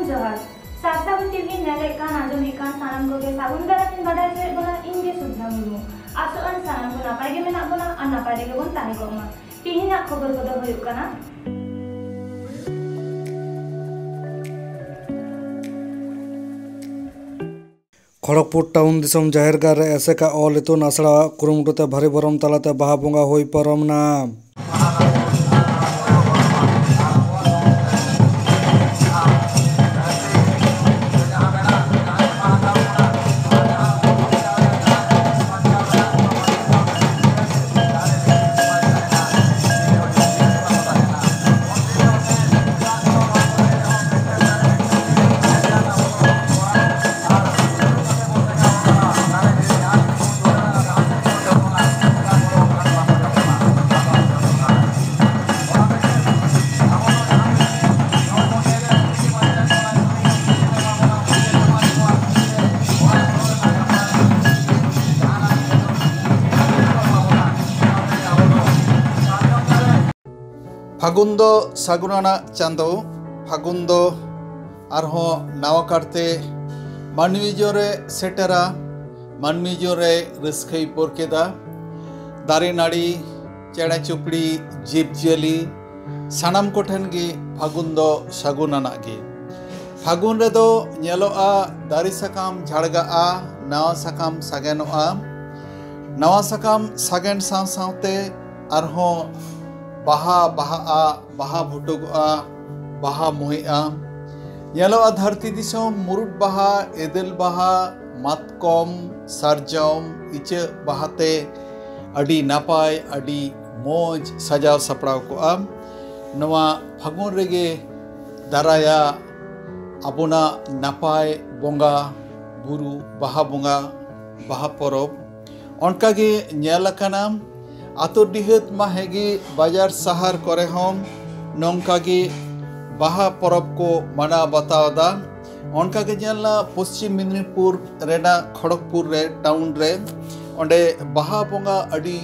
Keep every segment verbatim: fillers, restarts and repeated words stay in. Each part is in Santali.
ᱡᱚᱦᱟᱨ᱾ ᱥᱟᱨᱥᱟᱜᱩᱱ ᱴᱤᱵᱷᱤ ᱧᱮᱞᱮᱫ ᱠᱟᱱ, ᱟᱸᱡᱚᱢᱮᱫ ᱠᱟᱱ ᱥᱟᱱᱟᱢ ᱠᱚᱜᱮ ᱥᱟᱹᱜᱩᱱ ᱫᱟᱨᱟᱢ ᱤᱧ ᱵᱟᱰᱟᱭ ᱦᱚᱪᱚᱭᱮᱫ ᱵᱚᱱᱟ, ᱤᱧ ᱜᱮ ᱥᱩᱫᱷᱟ ᱢᱩᱨᱢᱩ᱾ ᱟᱥᱚᱜ ᱟᱹᱧ ᱥᱟᱱᱟᱢ ᱠᱚ ᱱᱟᱯᱟᱭ ᱜᱮ ᱢᱮᱱᱟᱜ ᱵᱚᱱᱟ ᱟᱨ ᱱᱟᱯᱟᱭ ᱨᱮᱜᱮ ᱵᱚᱱ ᱛᱟᱦᱮᱸ ᱠᱚᱜ ᱢᱟ᱾ ᱛᱤᱦᱤᱧᱟᱜ ᱠᱷᱚᱵᱚᱨ ᱠᱚᱫᱚ ᱦᱩᱭᱩᱜ ᱠᱟᱱᱟ᱾ ᱠᱷᱚᱲᱚᱜᱽᱯᱩᱨ ᱴᱟᱣᱩᱱ ᱫᱤᱥᱚᱢ ᱡᱟᱦᱮᱨ ᱜᱟᱲ ᱨᱮ ᱮᱥᱮᱠᱟ ᱚᱞ ᱤᱛᱩᱱ ᱟᱥᱲᱟᱣᱟᱜ ᱠᱩᱨᱩᱢᱩᱴᱩ ᱛᱮ ᱵᱷᱟᱹᱨᱤ ᱵᱷᱚᱨᱚᱢ ᱛᱟᱞᱟᱛᱮ ᱵᱟᱦᱟ ᱵᱚᱸᱜᱟ ᱦᱩᱭ ᱯᱟᱨᱚᱢ ᱮᱱᱟ᱾ ᱯᱷᱟᱹᱜᱩᱱ ᱫᱚ ᱥᱟᱹᱜᱩᱱ ᱟᱱᱟᱜ ᱪᱟᱸᱫᱚ᱾ ᱯᱷᱟᱹᱜᱩᱱ ᱫᱚ ᱟᱨᱦᱚᱸ ᱱᱟᱣᱟ ᱠᱟᱨᱛᱮ ᱢᱟᱹᱱᱢᱤ ᱡᱤᱭᱚᱱ ᱨᱮ ᱥᱮᱴᱮᱨᱟ, ᱢᱟᱹᱱᱢᱤ ᱡᱤᱭᱚᱱ ᱨᱮ ᱨᱟᱹᱥᱠᱟᱹᱭ ᱯᱳᱨ ᱠᱮᱫᱟ᱾ ᱫᱟᱨᱮ ᱱᱟᱹᱲᱤ, ᱪᱮᱬᱮ ᱪᱩᱯᱲᱤ, ᱡᱤᱵᱽ ᱡᱤᱭᱟᱹᱞᱤ, ᱥᱟᱱᱟᱢ ᱠᱚᱴᱷᱮᱱ ᱜᱮ ᱯᱷᱟᱹᱜᱩᱱ ᱫᱚ ᱥᱟᱹᱜᱩᱱ ᱟᱱᱟᱜ ᱜᱮ᱾ ᱯᱷᱟᱹᱜᱩᱱ ᱨᱮᱫᱚ ᱧᱮᱞᱚᱜᱼᱟ, ᱫᱟᱨᱮ ᱥᱟᱠᱟᱢ ᱡᱷᱟᱲᱜᱟᱜᱼᱟ, ᱱᱟᱣᱟ ᱥᱟᱠᱟᱢ ᱥᱟᱜᱮᱱᱚᱜᱼᱟ᱾ ᱱᱟᱣᱟ ᱥᱟᱠᱟᱢ ᱥᱟᱜᱮᱱ ᱥᱟᱶ ᱥᱟᱶᱛᱮ ᱟᱨᱦᱚᱸ ᱵᱟᱦᱟ ᱵᱟᱦᱟᱜᱼᱟ, ᱵᱟᱦᱟ ᱵᱷᱩᱴᱩᱜᱚᱜᱼᱟ, ᱵᱟᱦᱟ ᱢᱩᱦᱤᱜᱼᱟ᱾ ᱧᱮᱞᱚᱜᱼᱟ, ᱫᱷᱟᱹᱨᱛᱤ ᱫᱤᱥᱚᱢ ᱢᱩᱨᱩᱫ ᱵᱟᱦᱟ, ᱮᱫᱮᱞ ᱵᱟᱦᱟ, ᱢᱟᱛᱠᱚᱢ, ᱥᱟᱨᱡᱚᱢ, ᱤᱪᱟᱹᱜ ᱵᱟᱦᱟᱛᱮ ᱟᱹᱰᱤ ᱱᱟᱯᱟᱭ, ᱟᱹᱰᱤ ᱢᱚᱡᱽ ᱥᱟᱡᱟᱣ ᱥᱟᱯᱲᱟᱣ ᱠᱚᱜᱼᱟ᱾ ᱱᱚᱣᱟ ᱯᱷᱟᱹᱜᱩᱱ ᱨᱮᱜᱮ ᱫᱟᱨᱟᱭᱟ ᱟᱵᱚᱱᱟᱜ ᱱᱟᱯᱟᱭ ᱵᱚᱸᱜᱟ ᱵᱩᱨᱩ, ᱵᱟᱦᱟ ᱵᱚᱸᱜᱟ, ᱵᱟᱦᱟ ᱯᱚᱨᱚᱵᱽ᱾ ᱚᱱᱠᱟᱜᱮ ᱧᱮᱞ ᱟᱠᱟᱱᱟ, ᱟᱛᱳ ᱰᱤᱦᱟᱹᱛ ᱢᱟ ᱦᱮᱸᱜᱮ, ᱵᱟᱡᱟᱨ ᱥᱟᱦᱟᱨ ᱠᱚᱨᱮ ᱦᱚᱸ ᱱᱚᱝᱠᱟᱜᱮ ᱵᱟᱦᱟ ᱯᱚᱨᱚᱵᱽ ᱠᱚ ᱢᱟᱱᱟᱣ ᱵᱟᱛᱟᱣ ᱮᱫᱟ᱾ ᱚᱱᱠᱟᱜᱮ ᱧᱮᱞ ᱮᱱᱟ, ᱯᱚᱥᱪᱤᱢ ᱢᱮᱫᱽᱱᱤᱯᱩᱨ ᱨᱮᱱᱟᱜ ᱠᱷᱚᱲᱚᱜᱽᱯᱩᱨ ᱨᱮ, ᱴᱟᱣᱩᱱ ᱨᱮ, ᱚᱸᱰᱮ ᱵᱟᱦᱟ ᱵᱚᱸᱜᱟ ᱟᱹᱰᱤ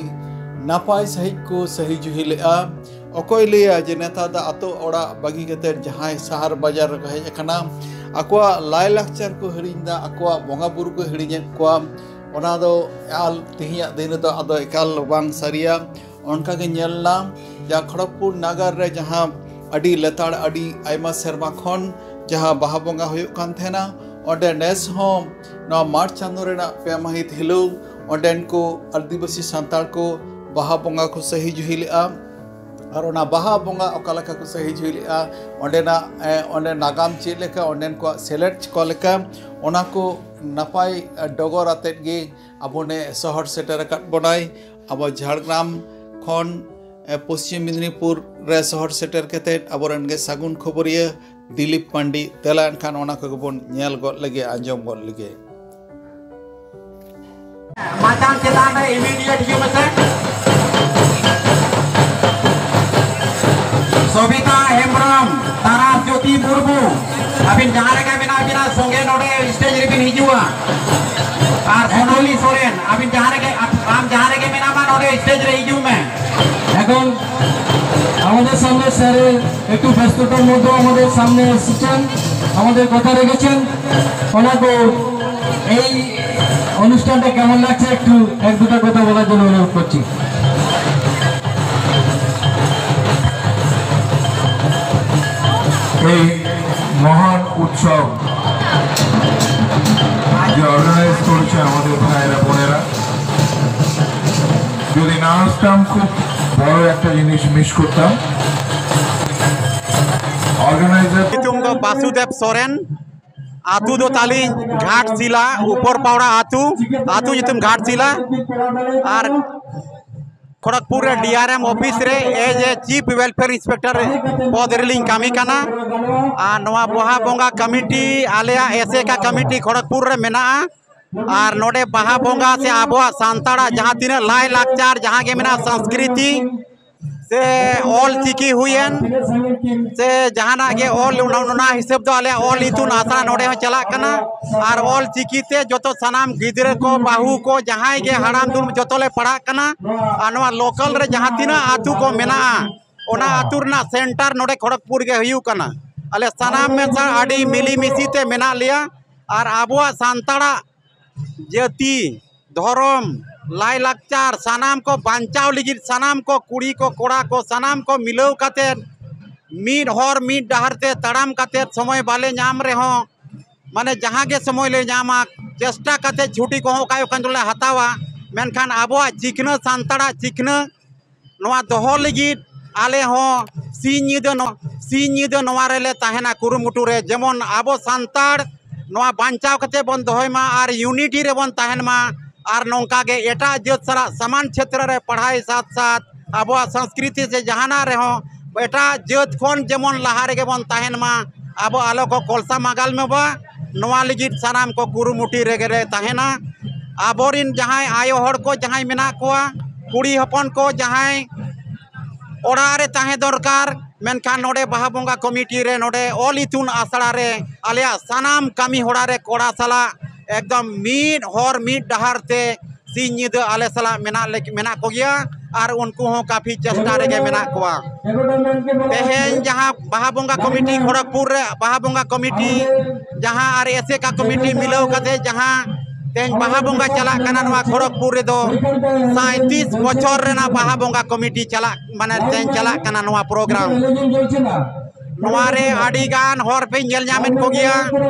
ᱱᱟᱯᱟᱭ ᱥᱟᱺᱦᱤᱡ ᱠᱚ ᱥᱟᱹᱦᱤ ᱡᱩᱦᱤ ᱞᱮᱫᱼᱟ᱾ ᱚᱠᱚᱭ ᱞᱟᱹᱭᱟ ᱡᱮ ᱱᱮᱛᱟᱨ ᱫᱚ ᱟᱛᱳ ᱚᱲᱟᱜ ᱵᱟᱹᱜᱤ ᱠᱟᱛᱮ ᱡᱟᱦᱟᱸᱭ ᱥᱟᱦᱟᱨ ᱵᱟᱡᱟᱨ ᱨᱮᱠᱚ ᱦᱮᱡ ᱟᱠᱟᱱᱟ, ᱟᱠᱚᱣᱟᱜ ᱞᱟᱭᱼᱞᱟᱠᱪᱟᱨ ᱠᱚ ᱦᱤᱲᱤᱧ ᱮᱫᱟ, ᱟᱠᱚᱣᱟᱜ ᱵᱚᱸᱜᱟ ᱵᱩᱨᱩ ᱠᱚ ᱦᱤᱲᱤᱧᱮᱫ ᱠᱚᱣᱟ? ᱚᱱᱟ ᱫᱚ ᱟᱞ ᱛᱮᱦᱮᱧᱟᱜ ᱫᱤᱱ ᱨᱮᱫᱚ ᱟᱫᱚ ᱮᱠᱟᱞ ᱵᱟᱝ ᱥᱟᱹᱨᱤᱭᱟ᱾ ᱚᱱᱠᱟ ᱜᱮ ᱧᱮᱞ ᱮᱱᱟ ᱡᱟᱦᱟᱸ ᱠᱷᱚᱲᱚᱜᱽᱯᱩᱨ ᱱᱟᱜᱟᱨ ᱨᱮ ᱡᱟᱦᱟᱸ ᱟᱹᱰᱤ ᱞᱮᱛᱟᱲ, ᱟᱹᱰᱤ ᱟᱭᱢᱟ ᱥᱮᱨᱢᱟ ᱠᱷᱚᱱ ᱡᱟᱦᱟᱸ ᱵᱟᱦᱟ ᱵᱚᱸᱜᱟ ᱦᱩᱭᱩᱜ ᱠᱟᱱ ᱛᱟᱦᱮᱱᱟ, ᱚᱸᱰᱮ ᱱᱮᱥ ᱦᱚᱸ ᱱᱚᱣᱟ ᱢᱟᱨᱪ ᱪᱟᱸᱫᱳ ᱨᱮᱱᱟᱜ ᱯᱮ ᱢᱟᱹᱦᱤᱛ ᱦᱤᱞᱳᱜ ᱚᱸᱰᱮᱱ ᱠᱚ ᱟᱹᱫᱤᱵᱟᱹᱥᱤ ᱥᱟᱱᱛᱟᱲ ᱠᱚ ᱵᱟᱦᱟ ᱵᱚᱸᱜᱟ ᱠᱚ ᱥᱟᱹᱦᱤ ᱡᱩᱦᱤ ᱞᱮᱫᱼᱟ᱾ ᱟᱨ ᱚᱱᱟ ᱵᱟᱦᱟ ᱵᱚᱸᱜᱟ ᱚᱠᱟ ᱞᱮᱠᱟ ᱠᱚ ᱥᱟᱹᱦᱤ ᱡᱩᱦᱤ ᱞᱮᱫᱼᱟ, ᱚᱸᱰᱮᱱᱟᱜ, ᱮ, ᱚᱸᱰᱮ ᱱᱟᱜᱟᱢ ᱪᱮᱫ ᱞᱮᱠᱟ, ᱚᱸᱰᱮᱱ ᱠᱚᱣᱟᱜ ᱥᱮᱞᱮᱫ ᱠᱚ ᱞᱮᱠᱟ, ᱚᱱᱟ ᱠᱚ ᱱᱟᱯᱟᱭ, ᱮ, ᱰᱚᱜᱚᱨ ᱟᱛᱮᱫ ᱜᱮ ᱟᱵᱚ ᱱᱮ ᱥᱚᱦᱚᱨ ᱥᱮᱴᱮᱨ ᱟᱠᱟᱫ ᱵᱚᱱᱟᱭ᱾ ᱟᱵᱚ ᱡᱷᱟᱲᱜᱨᱟᱢ ᱠᱷᱚᱱ, ᱮ, ᱯᱚᱥᱪᱤᱢ ᱢᱮᱫᱽᱱᱤᱯᱩᱨ ᱨᱮ ᱥᱚᱦᱚᱨ ᱥᱮᱴᱮᱨ ᱠᱟᱛᱮᱫ ᱟᱵᱚᱨᱮᱱ ᱜᱮ ᱥᱟᱹᱜᱩᱱ ᱠᱷᱚᱵᱚᱨᱤᱭᱟᱹ ᱫᱤᱞᱤᱯ ᱯᱟᱱᱰᱤ᱾ ᱫᱮᱞᱟ ᱮᱱᱠᱷᱟᱱ ᱚᱱᱟ ᱠᱚᱜᱮ ᱵᱚᱱ ᱧᱮᱞ ᱜᱚᱫ ᱞᱮᱜᱮ, ᱟᱸᱡᱚᱢ ᱜᱚᱫ ᱞᱮᱜᱮ᱾ ᱢᱟᱪᱟᱱ ᱪᱮᱛᱟᱱ ᱨᱮ ᱤᱢᱤᱰᱤᱭᱮᱴ ᱦᱤᱡᱩᱜ ᱢᱮᱥᱮ᱾ ᱥᱚᱵᱤᱛᱟ ᱦᱮᱢᱵᱨᱚᱢ, ᱛᱟᱨᱟᱥ ᱡᱳᱛᱤ ᱢᱩᱨᱢᱩ, ᱟᱹᱵᱤᱱ ᱡᱟᱦᱟᱸ ᱨᱮᱜᱮ ᱢᱮᱱᱟᱜ ᱵᱤᱱᱟ, ᱥᱚᱸᱜᱮ ᱱᱚᱰᱮ ᱥᱴᱮᱡ ᱨᱮᱵᱤᱱ ᱦᱤᱡᱩᱜᱼᱟ᱾ ᱟᱨ ᱥᱳᱱᱟᱞᱤ ᱥᱚᱨᱮᱱ, ᱟᱹᱵᱤᱱ ᱡᱟᱦᱟᱸ ᱨᱮᱜᱮ, ᱟᱢ ᱡᱟᱦᱟᱸ ᱨᱮᱜᱮ ᱢᱮᱱᱟᱢᱟ, ᱱᱚᱰᱮ ᱥᱴᱮᱡ ᱨᱮ ᱦᱤᱡᱩᱜ ᱢᱮ᱾ এখন আমাদের সামনে স্যারের একটু ব্যস্ততার মধ্যে আমাদের সামনে এসেছেন, আমাদের কথা রেখেছেন। ওনাকে এই অনুষ্ঠানটা কেমন লাগছে একটু এক দুটো কথা বলার জন্য অনুরোধ করছি। এই মহান উৎসব যে অর্গানাইজ করছে আমাদের ভাইয়েরা বোনেরা, যদি না আসতাম খুব বড় একটা জিনিস মিস করতাম। অর্গানাইজার। ᱧᱩᱛᱩᱢ ᱫᱚ ᱵᱟᱥᱩᱫᱮᱵ ᱥᱚᱨᱮᱱ᱾ ᱟᱹᱛᱩ ᱫᱚ ᱛᱟᱹᱞᱤᱧ ᱜᱷᱟᱴᱥᱤᱞᱟ, ᱩᱯᱚᱨ ᱯᱟᱣᱲᱟ ᱟᱹᱛᱩ᱾ ᱟᱹᱛᱩ ᱧᱩᱛᱩᱢ ᱜᱷᱟᱴᱥᱤᱞᱟ᱾ ᱟᱨ ᱠᱷᱚᱲᱚᱜᱽᱯᱩᱨ ᱨᱮ ᱰᱤ ᱟᱨ ᱮᱢ ᱚᱯᱷᱤᱥ ᱨᱮ ᱮᱡ ᱮ ᱪᱤᱯ ᱣᱮᱞᱯᱷᱮᱭᱟᱨ ᱤᱱᱥᱯᱮᱠᱴᱚᱨ ᱯᱚᱫᱽ ᱨᱮᱞᱤᱧ ᱠᱟᱹᱢᱤ ᱠᱟᱱᱟ᱾ ᱟᱨ ᱱᱚᱣᱟ ᱵᱟᱦᱟ ᱵᱚᱸᱜᱟ ᱠᱚᱢᱤᱴᱤ ᱟᱞᱮᱭᱟᱜ ᱮᱥᱮᱠᱟ ᱠᱚᱢᱤᱴᱤ ᱠᱷᱚᱲᱚᱜᱽᱯᱩᱨ ᱨᱮ ᱢᱮᱱᱟᱜᱼᱟ᱾ ᱟᱨ ᱱᱚᱰᱮ ᱵᱟᱦᱟ ᱵᱚᱸᱜᱟ ᱥᱮ ᱟᱵᱚᱣᱟᱜ ᱥᱟᱱᱛᱟᱲᱟᱜ ᱡᱟᱦᱟᱸ ᱛᱤᱱᱟᱹᱜ ᱞᱟᱭ ᱞᱟᱠᱪᱟᱨ, ᱡᱟᱦᱟᱸ ᱜᱮ ᱢᱮᱱᱟᱜᱼᱟ, ᱥᱚᱝᱥᱠᱨᱤᱛᱤ ᱥᱮ ᱚᱞ ᱪᱤᱠᱤ ᱦᱩᱭᱮᱱ ᱥᱮ ᱡᱟᱦᱟᱱᱟᱜ ᱜᱮ ᱚᱞ, ᱚᱱᱟ, ᱚᱱᱟ ᱦᱤᱥᱟᱹᱵ ᱫᱚ ᱟᱞᱮᱭᱟᱜ ᱚᱞ ᱤᱛᱩᱱ ᱟᱥᱲᱟ ᱱᱚᱰᱮ ᱦᱚᱸ ᱪᱟᱞᱟᱜ ᱠᱟᱱᱟ᱾ ᱟᱨ ᱚᱞ ᱪᱤᱠᱤ ᱛᱮ ᱡᱚᱛᱚ ᱥᱟᱱᱟᱢ ᱜᱤᱫᱽᱨᱟᱹ ᱠᱚ, ᱵᱟᱹᱦᱩ ᱠᱚ, ᱡᱟᱦᱟᱸᱭ ᱜᱮ ᱦᱟᱲᱟᱢ ᱫᱩᱲᱩᱢ, ᱡᱚᱛᱚ ᱞᱮ ᱯᱟᱲᱦᱟᱜ ᱠᱟᱱᱟ᱾ ᱟᱨ ᱱᱚᱣᱟ ᱞᱳᱠᱟᱞ ᱨᱮ ᱡᱟᱦᱟᱸ ᱛᱤᱱᱟᱹᱜ ᱟᱹᱛᱩ ᱠᱚ ᱢᱮᱱᱟᱜᱼᱟ, ᱚᱱᱟ ᱟᱹᱛᱩ ᱨᱮᱱᱟᱜ ᱥᱮᱱᱴᱟᱨ ᱱᱚᱰᱮ ᱠᱷᱚᱲᱚᱜᱽᱯᱩᱨ ᱜᱮ ᱦᱩᱭᱩᱜ ᱠᱟᱱᱟ᱾ ᱟᱞᱮ ᱥᱟᱱᱟᱢ ᱢᱮᱥᱟ ᱟᱹᱰᱤ ᱢᱤᱞᱤᱢᱤᱥᱤ ᱛᱮ ᱢᱮᱱᱟᱜ ᱞᱮᱭᱟ᱾ ᱟᱨ ᱟᱵᱚᱣᱟᱜ ᱥᱟᱱᱛᱟᱲᱟᱜ ᱡᱟᱹᱛᱤ, ᱫᱷᱚᱨᱚᱢ, ᱞᱟᱭᱼᱞᱟᱠᱪᱟᱨ ᱥᱟᱱᱟᱢ ᱠᱚ ᱵᱟᱧᱪᱟᱣ ᱞᱟᱹᱜᱤᱫ ᱥᱟᱱᱟᱢ ᱠᱚ ᱠᱩᱲᱤ ᱠᱚ ᱠᱚᱲᱟ ᱠᱚ ᱥᱟᱱᱟᱢ ᱠᱚ ᱢᱤᱞᱟᱹᱣ ᱠᱟᱛᱮᱫ ᱢᱤᱫ ᱦᱚᱨ ᱢᱤᱫ ᱰᱟᱦᱟᱨ ᱛᱮ ᱛᱟᱲᱟᱢ ᱠᱟᱛᱮᱫ ᱥᱚᱢᱚᱭ ᱵᱟᱞᱮ ᱧᱟᱢ ᱨᱮᱦᱚᱸ, ᱢᱟᱱᱮ ᱡᱟᱦᱟᱸ ᱜᱮ ᱥᱚᱢᱚᱭ ᱞᱮ ᱧᱟᱢᱟ, ᱪᱮᱥᱴᱟ ᱠᱟᱛᱮᱫ ᱪᱷᱩᱴᱤ ᱠᱚᱦᱚᱸ ᱚᱠᱟ ᱚᱠᱟ ᱪᱚᱞᱮ ᱦᱟᱛᱟᱣᱟ, ᱢᱮᱱᱠᱷᱟᱱ ᱟᱵᱚᱣᱟᱜ ᱪᱤᱠᱷᱱᱟᱹ, ᱥᱟᱱᱛᱟᱲᱟᱜ ᱪᱤᱠᱷᱱᱟᱹ ᱱᱚᱣᱟ ᱫᱚᱦᱚ ᱞᱟᱹᱜᱤᱫ ᱟᱞᱮ ᱦᱚᱸ ᱥᱤᱧ ᱧᱤᱫᱟᱹ ᱱᱚ-, ᱥᱤᱧ ᱧᱤᱫᱟᱹ ᱱᱚᱣᱟ ᱨᱮᱞᱮ ᱛᱟᱦᱮᱱᱟ ᱠᱩᱨᱩᱢᱩᱴᱩ ᱨᱮ, ᱡᱮᱢᱚᱱ ᱟᱵᱚ ᱥᱟᱱᱛᱟᱲ ᱱᱚᱣᱟ ᱵᱟᱧᱪᱟᱣ ᱠᱟᱛᱮ ᱵᱚᱱ ᱫᱚᱦᱚᱭ ᱢᱟ ᱟᱨ unity ᱨᱮᱵᱚᱱ ᱛᱟᱦᱮᱱ ᱢᱟ᱾ ᱟᱨ ᱱᱚᱝᱠᱟ ᱜᱮ ᱮᱴᱟᱜ ᱡᱟᱹᱛ ᱥᱟᱞᱟᱜ ᱥᱟᱢᱟᱱ ᱪᱷᱮᱛᱨᱚ ᱨᱮ ᱯᱟᱲᱦᱟᱣ ᱥᱟᱛ ᱥᱟᱛ ᱟᱵᱚᱣᱟᱜ ᱥᱚᱝᱥᱠᱨᱤᱛᱤ ᱥᱮ ᱡᱟᱦᱟᱱᱟᱜ ᱨᱮᱦᱚᱸ ᱮᱴᱟᱜ ᱡᱟᱹᱛ ᱠᱷᱚᱱ ᱡᱮᱢᱚᱱ ᱞᱟᱦᱟ ᱨᱮᱜᱮ ᱵᱚᱱ ᱛᱟᱦᱮᱱ ᱢᱟ, ᱟᱵᱚ ᱟᱞᱚ ᱠᱚ ᱠᱚᱞᱥᱟ ᱢᱟᱜᱟᱞ ᱢᱮᱵᱟ, ᱱᱚᱣᱟ ᱞᱟᱹᱜᱤᱫ ᱥᱟᱱᱟᱢ ᱠᱚ ᱠᱩᱨᱩᱢᱩᱴᱩ ᱨᱮᱜᱮ ᱞᱮ ᱛᱟᱦᱮᱱᱟ᱾ ᱟᱵᱚᱨᱤᱱ ᱡᱟᱦᱟᱸᱭ ᱟᱭᱳ ᱦᱚᱲ ᱠᱚ ᱡᱟᱦᱟᱸᱭ ᱢᱮᱱᱟᱜ ᱠᱚᱣᱟ, ᱠᱩᱲᱤ ᱦᱚᱯᱚᱱ ᱠᱚ ᱡᱟᱦᱟᱸᱭ ᱚᱲᱟᱜ ᱨᱮ ᱛᱟᱦᱮᱸ ᱫᱚᱨᱠᱟᱨ, ᱢᱮᱱᱠᱷᱟᱱ ᱱᱚᱰᱮ ᱵᱟᱦᱟ ᱵᱚᱸᱜᱟ ᱠᱚᱢᱤᱴᱤ ᱨᱮ ᱱᱚᱰᱮ ᱚᱞ ᱤᱛᱩᱱ ᱟᱥᱲᱟ ᱨᱮ ᱟᱞᱮᱭᱟᱜ ᱥᱟᱱᱟᱢ ᱠᱟᱹᱢᱤ ᱦᱚᱨᱟ ᱨᱮ ᱠᱚᱲᱟ ᱥᱟᱞᱟᱜ ᱮᱠᱫᱚᱢ ᱢᱤᱫ ᱦᱚᱨ ᱢᱤᱫ ᱰᱟᱦᱟᱨ ᱛᱮ ᱥᱤᱧ ᱧᱤᱫᱟᱹ ᱟᱞᱮ ᱥᱟᱞᱟᱜ ᱢᱮᱱᱟᱜ ᱞᱮ, ᱢᱮᱱᱟᱜ ᱠᱚᱜᱮᱭᱟ ᱟᱨ ᱩᱱᱠᱩ ᱦᱚᱸ ᱠᱟᱯᱷᱤ ᱪᱮᱥᱴᱟ ᱨᱮᱜᱮ ᱢᱮᱱᱟᱜ ᱠᱚᱣᱟ᱾ ᱛᱮᱦᱮᱧ ᱡᱟᱦᱟᱸ ᱵᱟᱦᱟ ᱵᱚᱸᱜᱟ ᱠᱚᱢᱤᱴᱤ ᱠᱷᱚᱲᱚᱜᱽᱯᱩᱨ ᱨᱮ ᱵᱟᱦᱟ ᱵᱚᱸᱜᱟ ᱠᱚᱢᱤᱴᱤ ᱡᱟᱦᱟᱸ ᱟᱨ ᱮᱥᱮᱠᱟ ᱠᱚᱢᱤᱴᱤ ᱢᱤᱞᱟᱹᱣ ᱠᱟᱛᱮ ᱡᱟᱦᱟᱸ ᱛᱮᱦᱮᱧ ᱵᱟᱦᱟ ᱵᱚᱸᱜᱟ ᱪᱟᱞᱟᱜ ᱠᱟᱱᱟ ᱱᱚᱣᱟ ᱠᱷᱚᱲᱚᱜᱽᱯᱩᱨ ᱨᱮᱫᱚ ᱥᱟᱸᱭᱛᱨᱤᱥ ᱵᱚᱪᱷᱚᱨ ᱨᱮᱱᱟᱜ ᱵᱟᱦᱟ ᱵᱚᱸᱜᱟ ᱠᱚᱢᱤᱴᱤ ᱪᱟᱞᱟᱜ, ᱢᱟᱱᱮ ᱛᱮᱦᱮᱧ ᱪᱟᱞᱟᱜ ᱠᱟᱱᱟ ᱱᱚᱣᱟ ᱯᱨᱳᱜᱨᱟᱢ᱾ ᱱᱚᱣᱟ ᱨᱮ ᱟᱹᱰᱤ ᱜᱟᱱ ᱦᱚᱲ ᱯᱮ ᱧᱮᱞ ᱧᱟᱢᱮᱫ ᱠᱚᱜᱮᱭᱟ,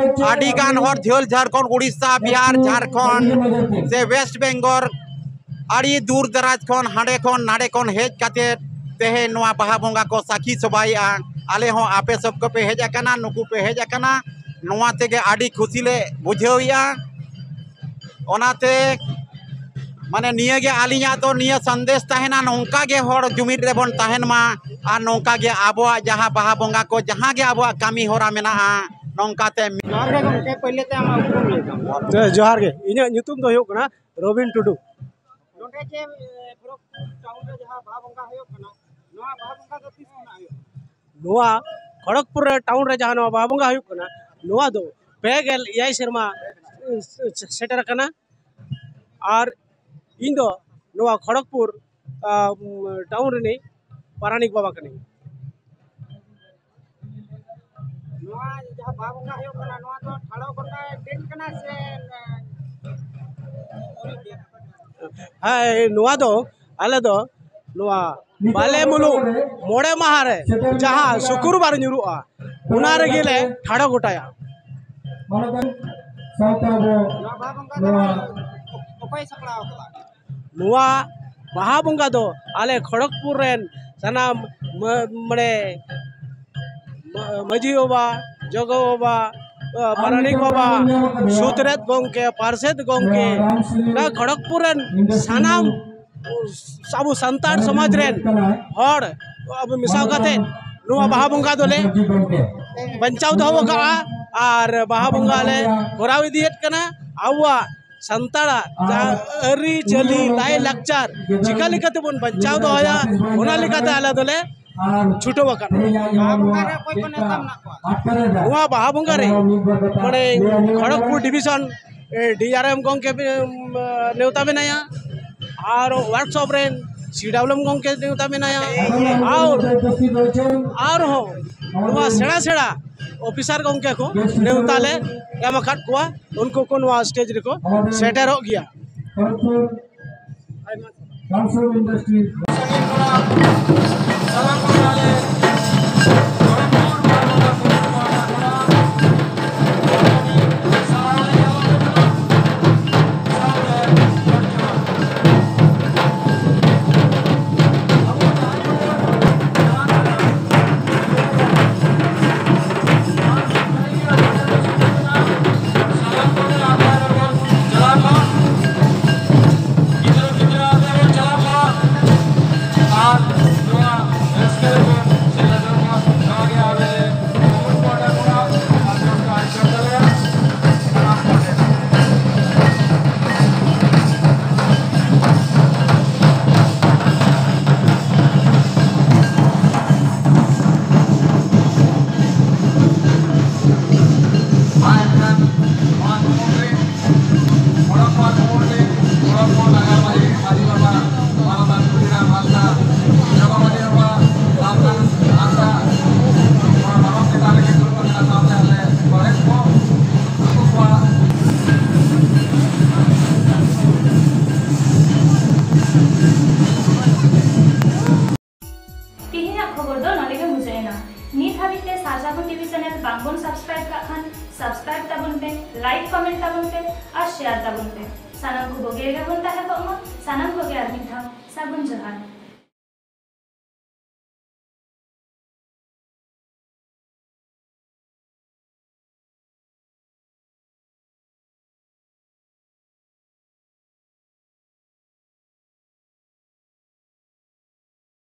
ᱟᱹᱰᱤ ᱜᱟᱱ ᱦᱚᱲ ᱡᱷᱟᱹᱞ ᱡᱷᱟᱲᱠᱷᱚᱸᱰ, ᱩᱲᱤᱥᱥᱟ, ᱵᱤᱦᱟᱨ, ᱡᱷᱟᱲᱠᱷᱚᱸᱰ ᱥᱮ ᱣᱮᱥᱴ ᱵᱮᱝᱜᱚᱞ ᱟᱹᱰᱤ ᱫᱩᱨ ᱫᱟᱨᱟᱡᱽ ᱠᱷᱚᱱ ᱦᱟᱸᱰᱮ ᱠᱷᱚᱱ ᱱᱟᱰᱮ ᱠᱷᱚᱱ ᱦᱮᱡ ᱠᱟᱛᱮᱫ ᱛᱮᱦᱮᱧ ᱱᱚᱣᱟ ᱵᱟᱦᱟ ᱵᱚᱸᱜᱟ ᱠᱚ ᱥᱟᱹᱠᱷᱤ ᱥᱚᱵᱷᱟᱭᱮᱫᱼᱟ᱾ ᱟᱞᱮ ᱦᱚᱸ ᱟᱯᱮ ᱥᱚᱵ ᱠᱚᱯᱮ ᱦᱮᱡ ᱟᱠᱟᱱᱟ, ᱱᱩᱠᱩ ᱯᱮ ᱦᱮᱡ ᱟᱠᱟᱱᱟ, ᱱᱚᱣᱟ ᱛᱮᱜᱮ ᱟᱹᱰᱤ ᱠᱷᱩᱥᱤ ᱞᱮ ᱵᱩᱡᱷᱟᱹᱣᱮᱫᱼᱟ᱾ ᱚᱱᱟᱛᱮ ᱢᱟᱱᱮ ᱱᱤᱭᱟᱹ ᱜᱮ ᱟᱹᱞᱤᱧᱟᱜ ᱫᱚ ᱱᱤᱭᱟᱹ ᱥᱟᱸᱫᱮᱥ ᱛᱟᱦᱮᱱᱟ, ᱱᱚᱝᱠᱟ ᱜᱮ ᱦᱚᱲ ᱡᱩᱢᱤᱫ ᱨᱮᱵᱚᱱ ᱛᱟᱦᱮᱱ ᱢᱟ ᱟᱨ ᱱᱚᱝᱠᱟ ᱜᱮ ᱟᱵᱚᱣᱟᱜ ᱡᱟᱦᱟᱸ ᱵᱟᱦᱟ ᱵᱚᱸᱜᱟ ᱠᱚ ᱡᱟᱦᱟᱸ ᱜᱮ ᱟᱵᱚᱣᱟᱜ ᱠᱟᱹᱢᱤ ᱦᱚᱨᱟ ᱢᱮᱱᱟᱜᱼᱟ ᱱᱚᱝᱠᱟ ᱛᱮ᱾ ᱡᱚᱦᱟᱨ ᱜᱮ ᱜᱚᱢᱠᱮ, ᱯᱳᱭᱞᱳ ᱛᱮ ᱟᱢᱟᱜ ᱩᱯᱨᱩᱢ ᱞᱟᱹᱭ ᱛᱟᱢ᱾ ᱡᱚᱦᱟᱨ ᱜᱮ, ᱤᱧᱟᱹᱜ ᱧᱩᱛᱩᱢ ᱫᱚ ᱦᱩᱭᱩᱜ ᱠᱟᱱᱟ ᱨᱚᱵᱤᱱ ᱴᱩᱰᱩ᱾ ᱱᱚᱰᱮ ᱡᱮ ᱮ, ᱠᱷᱚᱲᱚᱜᱽᱯᱩᱨ ᱴᱟᱣᱩᱱ ᱨᱮ ᱡᱟᱦᱟᱸ ᱵᱟᱦᱟ ᱵᱚᱸᱜᱟ ᱦᱩᱭᱩᱜ ᱠᱟᱱᱟ, ᱱᱚᱣᱟ ᱵᱟᱦᱟ ᱵᱚᱸᱜᱟ ᱫᱚ ᱛᱤᱥ ᱠᱷᱚᱱᱟᱜ ᱦᱩᱭᱩᱜ ᱠᱟᱱᱟ? ᱱᱚᱣᱟ ᱠᱷᱚᱲᱚᱜᱽᱯᱩᱨ ᱨᱮ ᱴᱟᱣᱩᱱ ᱨᱮ ᱡᱟᱦᱟᱸ ᱱᱚᱣᱟ ᱵᱟᱦᱟ ᱵᱚᱸᱜᱟ ᱦᱩᱭᱩᱜ ᱠᱟᱱᱟ, ᱱᱚᱣᱟ ᱫᱚ ᱯᱮ ᱜᱮᱞ ᱮᱭᱟᱭ ᱥᱮᱨᱢᱟ ᱥᱮᱴᱮᱨ ᱟᱠᱟᱱᱟ᱾ ᱟᱨ ᱤᱧ ᱫᱚ ᱱᱚᱣᱟ ᱠᱷᱚᱲᱚᱜᱽᱯᱩᱨ ᱴᱟᱣᱩᱱ ᱨᱤᱱᱤᱡ ᱯᱟᱨᱟᱱᱤᱠ ᱵᱟᱵᱟ ᱠᱟᱹᱱᱟᱹᱧ᱾ ᱱᱚᱣᱟ ᱡᱟᱦᱟᱸ ᱵᱟᱦᱟ ᱵᱚᱸᱜᱟ ᱦᱩᱭᱩᱜ ᱠᱟᱱᱟ, ᱱᱚᱣᱟ ᱫᱚ ᱴᱷᱟᱲᱚ ᱜᱚᱴᱟ ᱫᱤᱱ ᱠᱟᱱᱟ ᱥᱮ, ᱦᱮᱸ, ᱱᱚᱣᱟ ᱫᱚ ᱟᱞᱮ ᱫᱚ ᱱᱚᱣᱟ ᱵᱟᱞᱮ ᱢᱩᱞᱩᱜ ᱢᱚᱬᱮ ᱢᱟᱦᱟ ᱨᱮ ᱡᱟᱦᱟᱸ ᱥᱩᱠᱨᱵᱟᱨ ᱧᱩᱨᱩᱜᱼᱟ, ᱚᱱᱟ ᱨᱮᱜᱮ ᱞᱮ ᱴᱷᱟᱲᱚ ᱜᱚᱴᱟᱭᱟ᱾ ᱢᱟᱱᱚᱛᱟᱱ ᱥᱟᱶᱛᱮ ᱟᱵᱚ ᱱᱚᱣᱟ ᱵᱟᱦᱟ ᱵᱚᱸᱜᱟ ᱫᱚ ᱱᱚᱣᱟ ᱚᱠᱚᱭ ᱥᱟᱯᱲᱟᱣ ᱠᱟᱫᱟ? ᱱᱚᱣᱟ ᱵᱟᱦᱟ ᱵᱚᱸᱜᱟ ᱫᱚ ᱟᱞᱮ ᱠᱷᱚᱲᱚᱜᱽᱯᱩᱨ ᱨᱮᱱ ᱥᱟᱱᱟᱢ ᱢᱟ-, ᱢᱟᱱᱮ ᱢᱟ-, ᱢᱟᱹᱡᱷᱤ ᱵᱟᱵᱟ, ᱡᱚᱜᱚ ᱵᱟᱵᱟ, ᱟ, ᱯᱟᱨᱟᱱᱤᱠ ᱵᱟᱵᱟ, ᱥᱩᱛᱨᱮᱛ ᱜᱚᱢᱠᱮ, ᱯᱟᱨᱥᱮᱛ ᱜᱚᱢᱠᱮ, ᱱᱚᱣᱟ ᱠᱷᱚᱲᱚᱜᱽᱯᱩᱨ ᱨᱮᱱ ᱥᱟᱱᱟᱢ ᱟᱵᱚ ᱥᱟᱱᱛᱟᱲ ᱥᱚᱢᱟᱡᱽ ᱨᱮᱱ ᱦᱚᱲ ᱟᱵᱚ ᱢᱮᱥᱟ ᱠᱟᱛᱮ ᱱᱚᱣᱟ ᱵᱟᱦᱟ ᱵᱚᱸᱜᱟ ᱫᱚᱞᱮ ᱵᱟᱧᱪᱟᱣ ᱫᱚᱦᱚ ᱟᱠᱟᱫᱼᱟ ᱟᱨ ᱵᱟᱦᱟ ᱵᱚᱸᱜᱟ ᱞᱮ ᱠᱚᱨᱟᱣ ᱤᱫᱤᱭᱮᱫ ᱠᱟᱱᱟ᱾ ᱟᱵᱚᱣᱟᱜ ᱥᱟᱱᱛᱟᱲᱟᱜ ᱡᱟᱦᱟᱸ ᱟᱹᱨᱤᱪᱟᱹᱞᱤ, ᱞᱟᱭᱼᱞᱟᱠᱪᱟᱨ ᱪᱤᱠᱟ ᱞᱮᱠᱟ ᱛᱮᱵᱚᱱ ᱵᱟᱧᱪᱟᱣ ᱫᱚᱦᱚᱭᱟ, ᱚᱱᱟ ᱞᱮᱠᱟᱛᱮ ᱟᱞᱮ ᱫᱚᱞᱮ ᱪᱷᱩᱴᱟᱹᱣ ᱟᱠᱟᱱᱟ᱾ ᱵᱟᱦᱟ ᱵᱚᱸᱜᱟ ᱨᱮ ᱚᱠᱚᱭ ᱠᱚ ᱱᱮᱣᱛᱟ ᱢᱮᱱᱟᱜ ᱠᱚᱣᱟ? ᱱᱚᱣᱟ ᱵᱟᱦᱟ ᱵᱚᱸᱜᱟ ᱨᱮ ᱢᱟᱱᱮ ᱠᱷᱚᱲᱚᱜᱽᱯᱩᱨ ᱰᱤᱵᱷᱤᱥᱚᱱ, ᱮ, ᱰᱤ ᱟᱨ ᱮᱢ ᱜᱚᱢᱠᱮ, ᱮᱢ, ᱱᱮᱣᱛᱟ ᱢᱮᱱᱟᱭᱟ, ᱟᱨ ᱣᱟᱨᱠᱥᱚᱯ ᱨᱮᱱ ᱥᱤ ᱰᱟᱵᱞᱩ ᱮᱢ ᱜᱚᱢᱠᱮ ᱱᱮᱣᱛᱟ ᱢᱮᱱᱟᱭᱟ, ᱟᱨ ᱟᱨᱦᱚᱸ ᱱᱚᱣᱟ ᱥᱮᱬᱟ ᱥᱮᱬᱟ ᱚᱯᱷᱤᱥᱟᱨ ᱜᱚᱢᱠᱮ ᱠᱚ ᱱᱮᱣᱛᱟ ᱞᱮ ᱮᱢ ᱟᱠᱟᱫ ᱠᱚᱣᱟ, ᱩᱱᱠᱩ ᱠᱚ ᱱᱚᱣᱟ ᱥᱴᱮᱡᱽ ᱨᱮᱠᱚ ᱥᱮᱴᱮᱨᱚᱜ ᱜᱮᱭᱟ᱾ ᱱᱤᱛ ᱦᱟᱹᱵᱤᱡ ᱛᱮ ᱥᱟᱨᱡᱟᱜᱚ ᱴᱤᱵᱷᱤ ᱪᱮᱱᱮᱞ ᱵᱟᱝᱵᱚᱱ ᱥᱟᱵᱥᱠᱨᱟᱭᱤᱵ ᱠᱟᱜ ᱠᱷᱟᱱ, ᱥᱟᱵᱥᱠᱨᱟᱭᱤᱵ ᱛᱟᱵᱚᱱ ᱯᱮ, ᱞᱟᱭᱤᱠ ᱠᱚᱢᱮᱱᱴ ᱛᱟᱵᱚᱱ ᱯᱮ ᱟᱨ ᱥᱮᱭᱟᱨ ᱛᱟᱵᱚᱱ ᱯᱮ᱾ ᱥᱟᱱᱟᱢ ᱠᱚ ᱵᱩᱜᱤ ᱨᱮᱜᱮ ᱵᱚᱱ ᱛᱟᱦᱮᱸ ᱠᱚᱜ ᱢᱟ᱾ ᱥᱟᱱᱟᱢ ᱠᱚᱜᱮ ᱟᱨ ᱢᱤᱫ ᱫᱷᱟᱣ ᱥᱟᱹᱜᱩᱱ ᱡᱚᱦᱟᱨ᱾